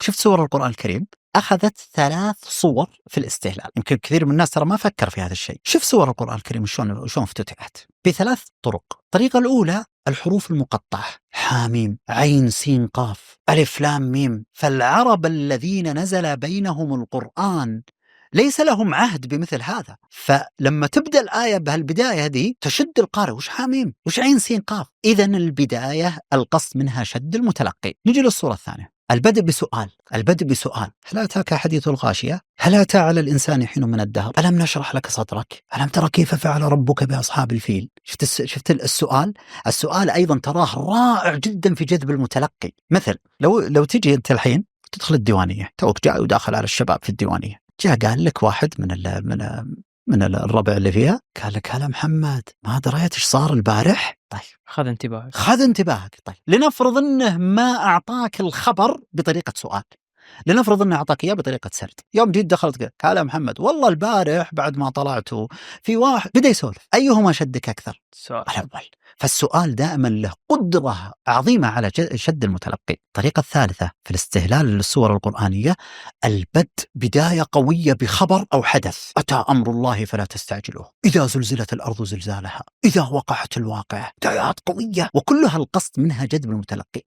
شفت سور القرآن الكريم أخذت 3 صور في الاستهلال. يمكن كثير من الناس ترى ما فكر في هذا الشيء. شوف سور القرآن الكريم شلون افتتحت بثلاث طرق. الطريقة الأولى الحروف المقطعة، حاميم، عين، سين، قاف، ألف، لام، ميم. فالعرب الذين نزل بينهم القرآن ليس لهم عهد بمثل هذا، فلما تبدأ الآية بهالبداية هذه تشد القارئ، وش حاميم؟ وش عين سين قاف؟ إذا البداية القصد منها شد المتلقي. نجي للصورة الثانية، البدء بسؤال، البدء بسؤال. هل أتاك حديث الغاشية؟ هل أتى على الإنسان حين من الدهر؟ ألم نشرح لك صدرك؟ ألم ترى كيف فعل ربك بأصحاب الفيل؟ شفت السؤال؟ السؤال أيضا تراه رائع جدا في جذب المتلقي. مثل لو تجي أنت الحين تدخل الديوانية، توك جاي وداخل على الشباب في الديوانية، جاء قال لك واحد من الربع اللي فيها، قال لك هلا محمد، ما دريت ايش صار البارح؟ طيب خذ انتباهك، خذ انتباهك. طيب لنفرض انه ما اعطاك الخبر بطريقة سؤال، لنفرض انه اعطاك اياه بطريقة سرد. يوم جيت دخلت قلت هلا محمد، والله البارح بعد ما طلعتوا في واحد بدا يسولف، ايهما شدك اكثر؟ السؤال الاول. فالسؤال دائما له قدرة عظيمة على شد المتلقي. الطريقة الثالثة في الاستهلال للسور القرآنية البدء بداية قوية بخبر أو حدث. أتى أمر الله فلا تستعجلوه، إذا زلزلت الأرض زلزالها، إذا وقعت الواقعة. بدايات قوية وكلها القصد منها جذب المتلقي.